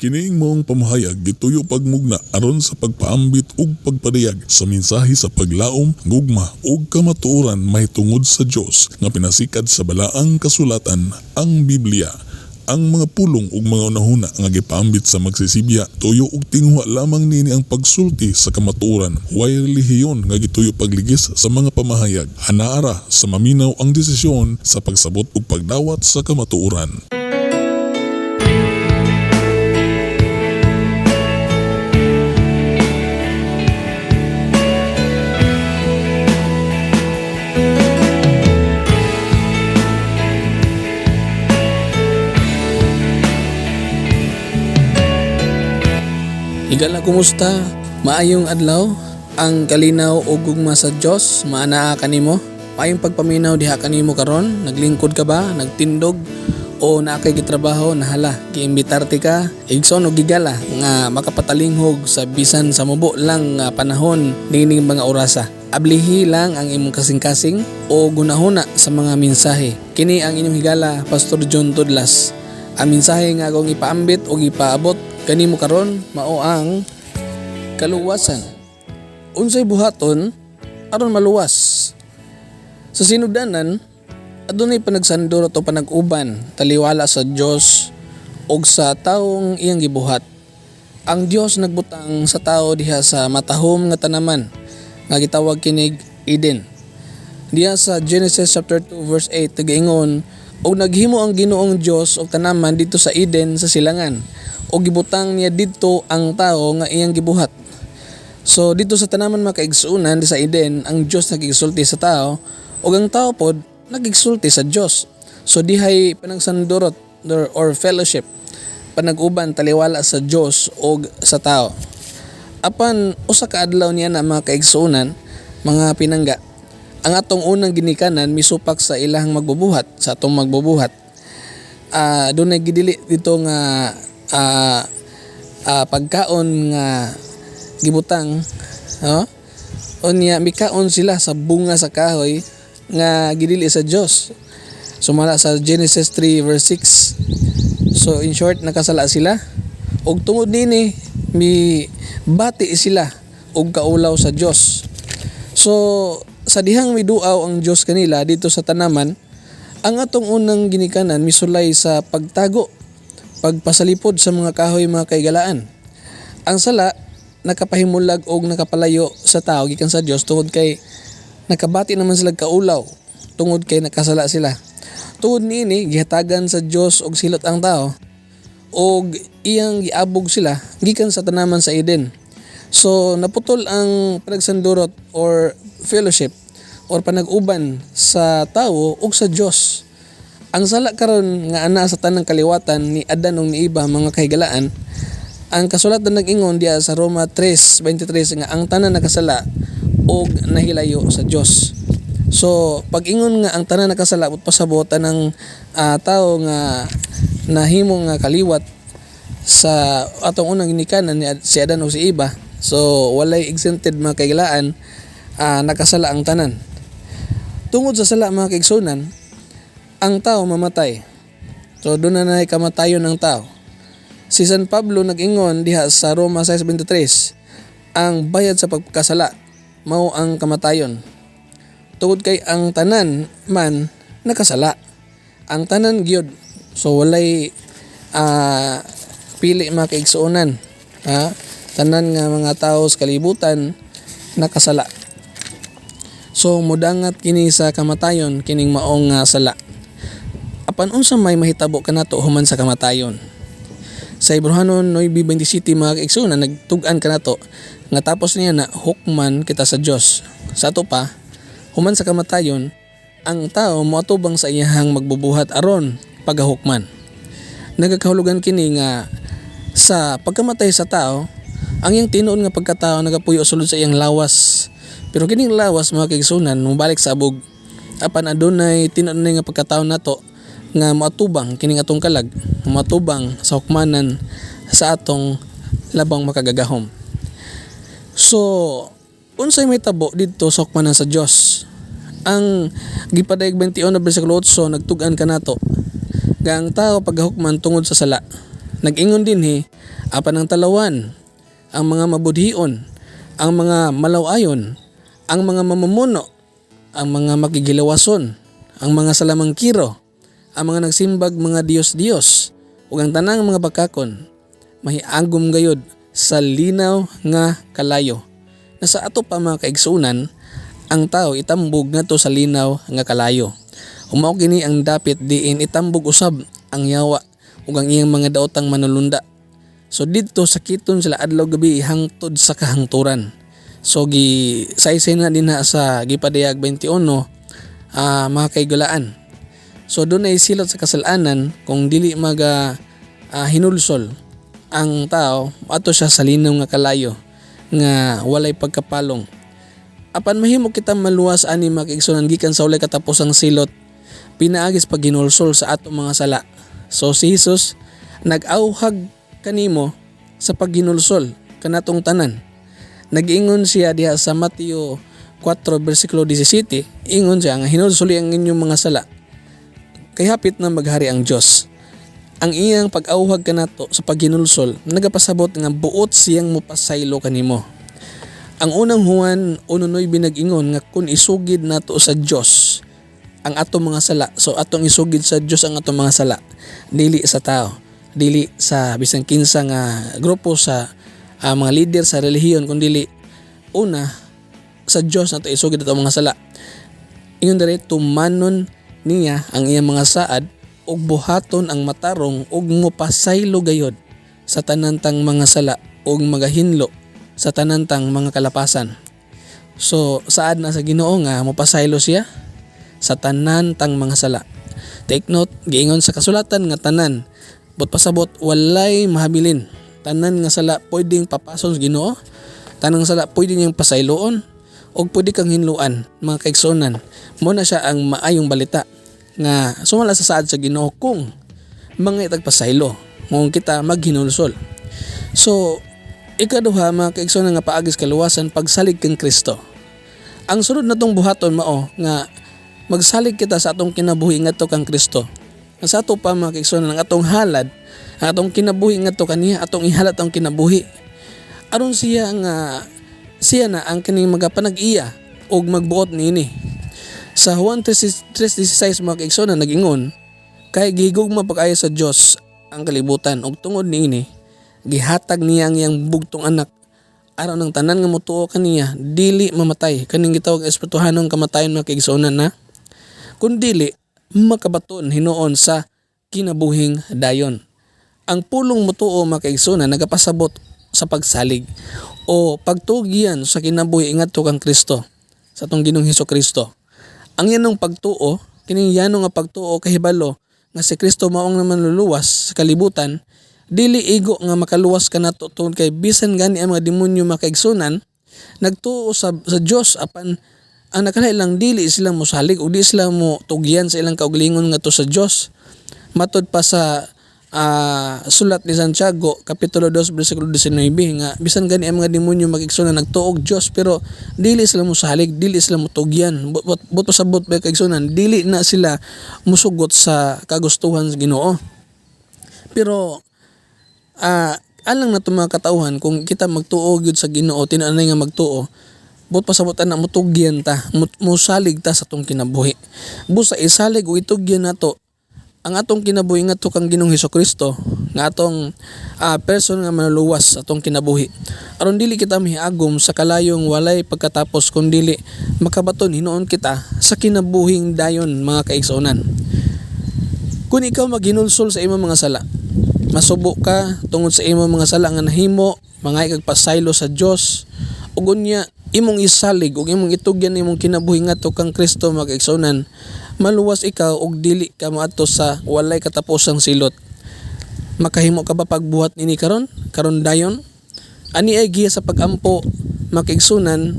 Kining maong pamahayag gituyo pagmugna aron sa pagpaambit ug pagpadayag sa mensahe sa paglaom, gugma ug kamatuoran mahitungod sa Dios nga pinasikad sa balaang kasulatan, ang Biblia. Ang mga pulong ug mga unahuna nga gipaambit sa magsisibya tuyo ug tinguha lamang niini ang pagsulti sa kamatuoran. Way relihiyon nga gituyo pagligis sa mga pamahayag. Anaara sa maminaw ang desisyon sa pagsabot ug pagdawat sa kamatuoran. Higala, kumusta? Maayong adlaw, ang kalinaw o gugma sa Dios maanaa kanimo. Maayong pagpaminaw diha kanimo karon, naglingkod ka ba, nagtindog o naa kay gitrabaho nahala, giimbitar ti ka, igsoon og gigala nga makapatalinghog sa bisan sa mubo lang nga panahon niining mga orasa. Ablihi lang ang imong kasing-kasing o gunahuna sa mga mensahe. Kini ang inyong higala, Pastor John Tudlas. Ang mensahe nga akong ipaambit o ipaabot kanimo karon mao ang kaluwasan. Unsay buhaton aron maluwas? Sa sinugdanan, adunay panagsandurot o panag-uban taliwala sa Dios og sa taong iyang gibuhat. Ang Dios nagbutang sa tao diha sa matahom nga tanaman nga gitawag kinig Eden. Diha sa Genesis chapter 2 verse 8 nagaingon, og naghimo ang Ginoong Dios og tanaman didto sa Eden sa silangan, og gibutang niya didto ang tawo nga iyang gibuhat. So didto sa tanaman mga kaigsuonan sa Eden, ang Dios nagigsulti sa tao ug ang tao pod nagigsulti sa Dios. So dihay panagsandurot or fellowship, panag-uban taliwala sa Dios ug sa tao. Apan usa ka adlaw niya na mga kaigsuonan, mga pinangga, ang atong unang ginikanan misupak sa ilahang magbubuhat, sa atong magbubuhat. Dunay gidili dito nga pagkaon nga gibutang, no? Unya mikaon sila sa bunga sa kahoy nga gidili sa Dios. Sumala sa Genesis 3 verse 6. So in short, nakasala sila ug tungod niini mi bati sila og kaulaw sa Dios. So sa dihang miduaw ang Dios kanila dito sa tanaman, ang atong unang ginikanan misulay sa pagtago, pagpasalipod sa mga kahoy mga kaigalaan. Ang sala nakapahimulag og nakapalayo sa tao gikan sa Dios tungod kay nakabati naman sila kaulaw tungod kay nakasala sila. Tungod niini gihatagan sa Dios og silot ang tao og iyang giabog sila gikan sa tanaman sa Eden. So naputol ang panagsandurot or fellowship or panag-uban sa tawo ug sa Dios. Ang sala karon nga ana sa tanang kaliwatan ni Adan ug ni Eva mga kahigalaan, ang kasulatan nag-ingon diha sa Roma 3:23 nga ang tanan nakasala og nahilayo sa Dios. So pag-ingon nga ang tanan nakasala but pasabot tanang tawo nga nahimo nga kaliwat sa atong unang ginikanan ni si Adan ug si Eva. So walay exempted mga kahigalaan, nakasala ang tanan. Tungod sa sala mga kaigsunan, ang tao mamatay. So doon na nay kamatayon ng tao. Si San Pablo nag-ingon diha sa Roma 6:23, ang bayad sa pagkasala mao ang kamatayon. Tungod kay ang tanan man nakasala. Ang tanan gyud. So walay pili mga kaigsuonan. Ha? Tanan nga mga tao sa kalibutan nakasala. So mudangat kini sa kamatayon kining maong nga sala. Apan unsa may mahitabo kanato human sa kamatayon? Sa Hebreohanon 9:27 mga kaigsuonan nagtug-an kanato nga tapos niya na hukman kita sa Dios. Sa ato pa, human sa kamatayon, ang tao moatubang sa iyahang magbubuhat aron pagahukman. Nagakahulugan kini nga sa pagkamatay sa tao, ang iyang tinuod nga pagkatao nagapuyo sulod sa iyang lawas. Pero kining lawas mga kaigsuonan mobalik sa abog. Apan adunay tinuod nga pagkatao nato nga moatubang kining atong kalag, moatubang sa hukmanan sa atong labang makagagahom. So unsay mahitabo didto sa hukmanan sa Dios? Ang gipadayag 21 bersikulo 8 nagtug-an kanato nga ang tao pagahukman tungod sa sala. Nag-ingon dinhi, apan ang talawan, ang mga mabudhion, ang mga malaw-ayon, ang mga mamumuno, ang mga makigilawason, ang mga salamangkiro, ang mga nagsimbag mga Diyos-Diyos, ug ang tanang mga bakakon, mahiagom gayod sa linaw nga kalayo. Na sa ato pa, mga kaigsunan, ang tao itambog ngadto sa linaw nga kalayo. Ug mao kini ang dapit diin itambog usab ang yawa ug ang iyang mga daotang manulunda. So didto sakiton sila adlaw gabi hangtod sa kahangturan. So gi saysay na dinha sa Gipadayag 21, mga kaigulaan. So dunay silot sa kasalanan kung dili maga hinulsol ang tao, ato siya sa linaw nga kalayo nga walay pagkapalong. Apan mahimo kita maluwas ani, mga kaigsunan, gikan sa walay katapusang silot pinaagi sa paghinulsol sa atong mga sala. So si Jesus nag-awhag kanimo sa paghinulsol kanatong tanan. Nag-ingon siya diha sa Mateo 4 versikulo 17, ingon siya nga hinulsoli ang inyong mga sala kay hapit na maghari ang Dios. Ang iyang pag-awhag kanato sa paghinulsol nagapasabot nga buot siyang mopasaylo kanimo. Ang Unang Juan 1:9 nag-ingon nga kung isugid nato sa Dios ang atong mga sala, so atong isugid sa Dios ang atong mga sala, dili sa tao, dili sa bisan kinsa nga grupo sa mga leader sa relihiyon, kun dili una sa Dios nato isugid atong mga sala. Ingon diri, tumanon niya ang iyang mga saad ug buhaton ang matarong ug mopasaylo gayod sa tanan tang mga sala ug magahinlo sa tanan tang mga kalapasan. So saad na sa Ginoo nga mopasaylo siya sa tanan tang mga sala. Take note, giingon sa kasulatan nga tanan. But pasabot walay mahabilin. Tanan nga sala pwedeng papason sa Ginoo. Tanang sala pwede niyang pasayloon og pwede kang hinluan, mga kaigsuonan. Mo na siya ang maayong balita nga sumala sa saad sa Ginoo kung mga itagpasaylo kung kita maghinulsol. So ikaduha, mga kaigsuonan, nga paagi sa kaluwasan, pagsalig kang Kristo. Ang sunod natong buhaton mao nga magsalig kita sa atong kinabuhi ngadto kang Kristo. Ang sa ato pa, mga kaigsuonan, ang atong halad, ang atong kinabuhi ngadto kaniya, atong ihalad ang kinabuhi. Aron siya nga siya na ang kining magapanag-iya og magbuot niini. Sa Juan 3:16, mga kaigsuonan, nag-ingon, kay gihigugma pag-ayo sa Dios ang kalibutan ug tungod niini gihatag niya ang iyang bugtong anak aron ang tanan nga motuo kaniya dili mamatay, kaning gitawag espirituhanong kamatayon, mga kaigsuonan na, kun dili makabaton hinuon sa kinabuhing dayon. Ang pulong motuo, mga kaigsuonan, nagapasabot sa pagsalig o pagtugyan sa kinabuhi ngadto kang Kristo, sa atong Ginoong Hesus Kristo. Ang yanong pagtuo, kining yano nga pagtuo kahibalo nga si Kristo mao ang manluluwas sa kalibutan, dili igo nga makaluwas kanato tungod kay bisan gani ang mga demonyo, mga kaigsunan, nagtuo sa Dios, apan ang nakalain lang dili sila mosalig o di sila mo tugyan sa ilang kaugalingon ngadto sa Dios. Matod pa sa sulat ni Santiago kapitulo 2 bersikulo 19 nga bisan gani ang mga demonyo, mga kaigsunan, nagtuog Dios pero dili sila mosalig, dili sila motugyan. But pasabot ba, kaigsunan, dili na sila musugot sa kagustuhan sa Ginoo. Pero alang nato, mga katawhan, kung kita magtuo gyud sa Ginoo, tinuod nga magtuo, but pasabot ana motugyan ta, mosalig ta sa atong kinabuhi. Busa isalig o itugyan nato ang atong kinabuhi ngadto kang Ginoong Hesukristo nga atong person nga manluluwas sa atong kinabuhi aron dili kita miagom sa kalayong walay pagkatapos kun dili makabaton hinuon kita sa kinabuhing dayon, mga kaigsuonan. Kung ikaw maghinulsol sa imong mga sala, masubo ka tungod sa imong mga sala nga nahimo, mangay kag pasaylo sa Dios ug unya imong isalig ug imong itugyan imong kinabuhi ngadto kang Kristo, mga kaigsuonan, maluwas ikaw ug dili ka moadto sa walay katapusang silot. Makahimo ka ba pagbuhat nini karon? Karon dayon? Ani ay giya sa pag-ampo, mga kaigsunan,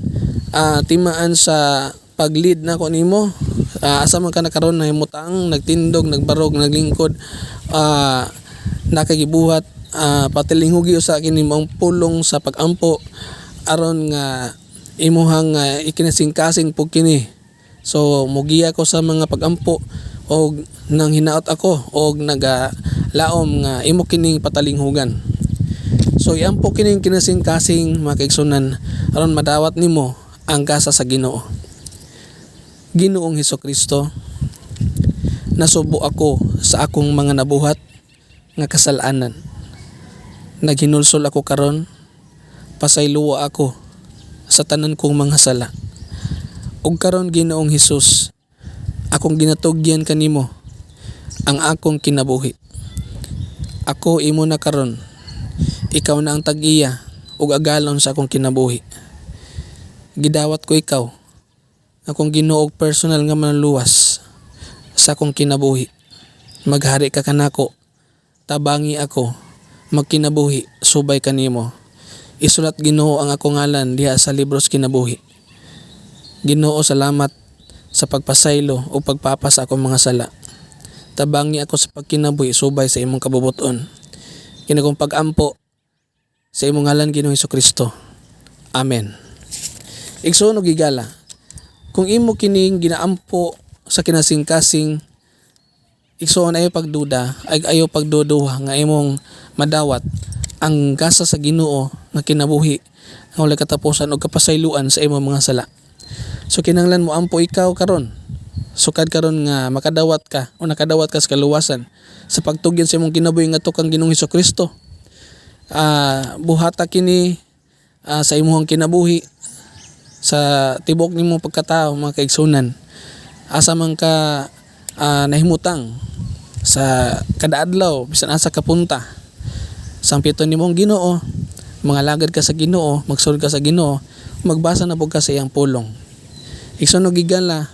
timaan sa pag-lead nako nimo. Asa man ka na karon nahimutang, nagtindog, nagbarog, naglingkod, nakagibuhat, patilinghugi usa kini ang pulong sa pag-ampo aron nga imuhang ikinasingkasing pug kini. So mugiya ko sa mga pag-ampo og nang hinaot ako og naga Laom nga imo kining patalinghugan. So iampo kining kinasing-kasing, mga kaigsunan, aron madawat nimo ang gasa sa Ginoo. Ginoong Hesukristo, nasubo ako sa akong mga nabuhat nga kasalanan. Naghinulsol ako karon, pasayloa ako sa tanan kong mga sala. Ug karon, Ginoong Hesus, akong ginatugyan kanimo ang akong kinabuhi. Ako imo na karon. Ikaw na ang tag-iya ug agalon sa akong kinabuhi. Gidawat ko ikaw, akong Ginoo ug personal nga manluluwas sa akong kinabuhi. Maghari ka kanako, tabangi ako magkinabuhi subay kanimo. Isulat, Ginoo, ang akong ngalan diha sa libro sa kinabuhi. Ginoo, salamat sa pagpasaylo o pagpapa sa akong mga sala. Tabangi ako sa pagkinabuhi subay sa imong kabubut-on. Kini akong pag-ampo sa imong ngalan, Ginoong Kristo. Amen. Igsoon ug higala, kung imo kining ginaampo sa kinasing-kasing, igsoon, ayo pagduda, ay ayo pagduduha nga imong madawat ang gasa sa Ginoo nga kinabuhi nga walay katapusan ug kapasayloan sa imong mga sala. So kinahanglan mo ampo ikaw karon. Sukad karon nga makadawat ka o nakadawat ka sa kaluwasan sa pagtugyan sa imong kinabuhi ngadto kang Ginoong Kristo. Buhata kini sa imong kinabuhi sa tibok nimo pagkatao, mga kaigsunan. Asa man ka nahimutang sa kada adlaw, bisan asa ka punta, sampiton nimo ang Ginoo, mangalagad ka sa Ginoo, magsulod ka sa Ginoo, magbasa na pud ka sa iyang pulong. Igsoon ug higala,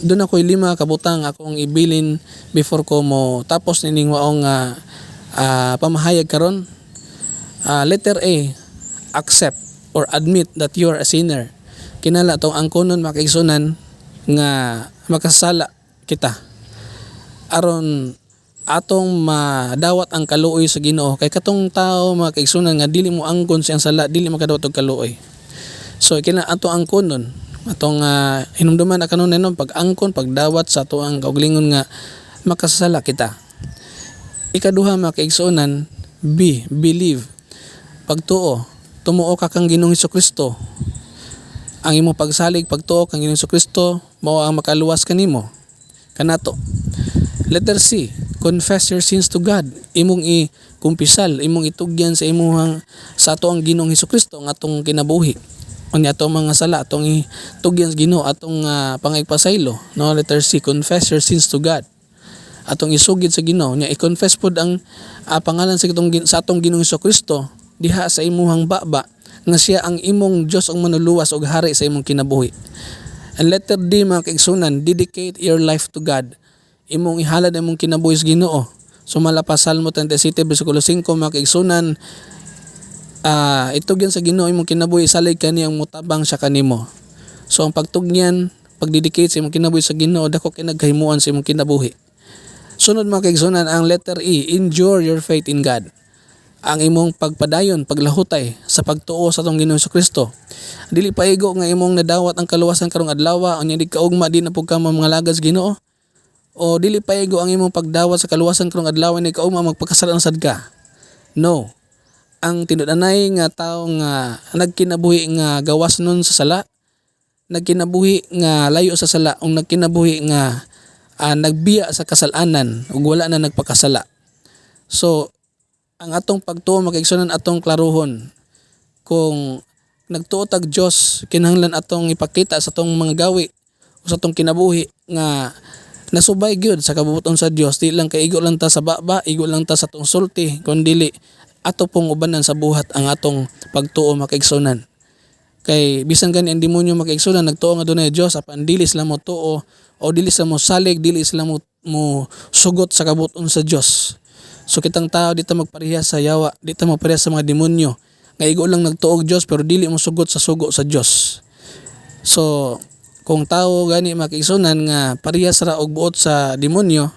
duna ko'y lima kabutang akong ibilin before ko mo tapos nining maong pamahayag karon. Letter A, accept or admit that you are a sinner. Kinala atong angkonon, mga kaigsunan, nga makasala kita aron atong madawat ang kaluoy sa Ginoo, kay katong tao, mga kaigsunan, nga dili mo angkon siyang sala, dili makadawat og kaluoy. So kina ato angkonon, atong hinumduman na kanunay, no, pag-angkon, pagdawat sa ato ang kaugalingon nga makasasala kita. Ikaduha, mga kaigsuonan, B, believe, pagtuo. Tumuo ka kang Ginoong Kristo. Ang imong pagsalig, pagtuo kang Ginoong Kristo, mao ang makaluwas kanimo, kanato. Letter C, confess your sins to God. Imong i-kumpisal, imong itugyan sa imuhang sa ato ang Ginoong Kristo ang atong kinabuhi. Unya atong mga sala atong itugyan sa Ginoo, atong pangaypasaylo, no? Letter C, confess your sins to God. Atong isugid sa Ginoo, nya i-confess pod ang pangalan sa atong Ginoong Kristo diha sa imuhang baba nga siya ang imong Dios ug manluluwas ug hari sa imong kinabuhi. And letter D, mga kaigsunan, dedicate your life to God. Imong ihalad ang imong kinabuhi sa Ginoo. Sumala pa Salmo 37 bersikulo 5, mga kaigsunan, itugyan sa Ginoo imong kinabuhi, salig kaniya, mutabang siya kanimo. So ang pagtugyan, pagdedicate sa imong kinabuhi sa Ginoo, dako kay nagkahimuan sa imong kinabuhi. Sunod, mga kaigsunan, ang letter E, endure your faith in God. Ang imong pagpadayon, paglahutay sa pagtuo sa atong Ginoong Kristo. Dili paigo nga imong nadawat ang kaluwasan karong adlaw, unya di kaugma di na pud ka mangalagad sa Ginoo. O dili paigo ang imong pagdawat sa kaluwasan karong adlaw, ni kaugma magpakasal sad ka. No. Ang tinud-anay nga tawo nga nagkinabuhi nga gawas nun sa sala, nagkinabuhi nga layo sa sala, ug nagkinabuhi nga nagbiya sa kasalanan ug wala na nagpakasala. So ang atong pagtuo, mga kaigsunan, atong klaruhon. Kung nagtuo tag Dios, kinahanglan atong ipakita sa atong mga gawi o sa atong kinabuhi nga nasubay gyud sa kabubuton sa Dios. Di lang kay igo lang ta sa baba, igo lang ta sa atong sulti, kun dili ato pong ubanan sa buhat ang atong pagtuo, mga kaigsunan. Kay bisan gani ang demonyo, mga kaigsunan, nagtuo nga dunay Dios, apan dili sila mo tuo o dili sila mo salig, dili sila mo sugot sa kabubuton sa Dios. So kitang tao, di ta magpareha sa yawa, di ta magpareha sa mga demonyo nga igo lang nagtuog Dios pero dili mo sugot sa sugo sa Dios. So kung tao gani, mga kaigsunan, nga parehas ra og buot sa demonyo,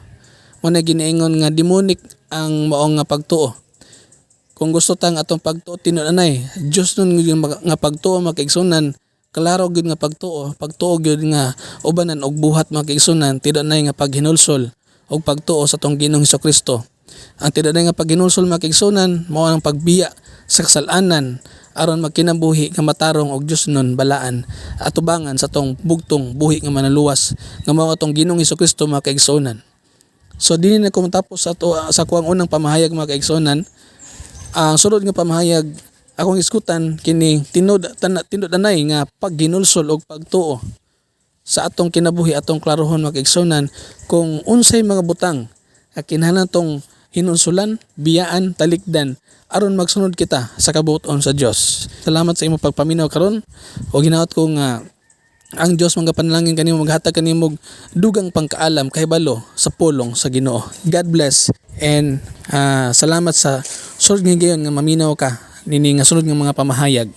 mo na giniingon nga demonic ang maong nga pagtuo. Kung gusto tang atong pagtuo tinud-anay, Dios nun nga pagtuo, mga kaigsunan, klaro gyud nga pagtuo, pagtuo gyud nga ubanan og buhat, mga kaigsunan, tinud-anay nga paghinulsol ug pagtuo sa atong Ginoong Kristo. Ang tinud-anay nga paghinulsol, mga kaigsuonan, mao ang pagbiya sa kasalanan aron magkinabuhi nga matarong og Diosnon, balaan, atubangan sa atong bugtong buhi nga Manluluwas nga mao atong Ginoong Kristo, mga kaigsuonan. So dinhi na ko matapos sa ato sa akuang unang pamahayag, mga kaigsuonan. Ang sunod nga pamahayag, akong iskutan kini tinud-anay nga paghinulsol og pagtuo sa atong kinabuhi. Atong klarohon, mga kaigsuonan, kung unsay mga butang nga kinahanglan tong hinulsulan, biyaan, talikdan aron magsunod kita sa kabubut-on sa Dios. Salamat sa imong pagpaminaw karon o ginaot ko nga ang Dios magapanalangin kanimo, maghatag kanimo og dugang pangkaalam, kahibalo sa pulong sa Ginoo. God bless and salamat sa sunod nga higayon nga maminaw ka nini nga sunod nga mga pamahayag.